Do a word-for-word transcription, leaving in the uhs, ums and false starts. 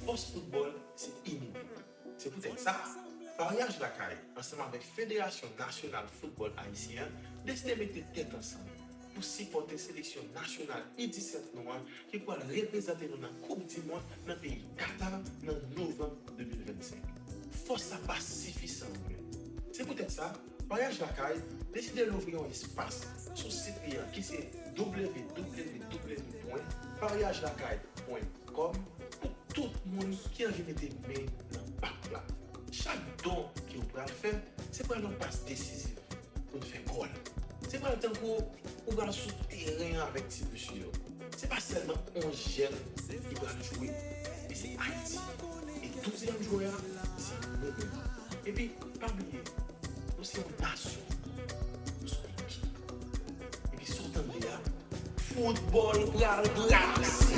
Fòs foutbòl se inite. Se poutèt sa, Paryaj Lakay, ansanm avèk Federasyon Nasyonal Foutbòl Ayisyen an, deside mete tèt ansanm pou sipòte seleksyon nasyonal U disèt nou an ki pral reprezante nou nan Koup di Mond nan peyi Katar nan novanm de mil vennsenk. Fòs sa pa sifisan anyen. Se poutèt sa, Paryaj Lakay deside louvri yon espas sou sit li an ki se w w w pwen paryaj lakay pwen kòm pou tout moun ki anvi mete men nan pak la. Chak don ke w pral fè, se pral yon pas desizif pou n fè gòl. Se pral tankou ou pral sou teren avèk ti mesye yo. Se pa sèlman onz jèn ki pral jwe, men se Ayiti. E douzyèm jwè a, se nou menm. Epi, pa bliye, nou se yon nasyon. Nou se yon ekip. Epi sa w tande a, foutbòl pral brase.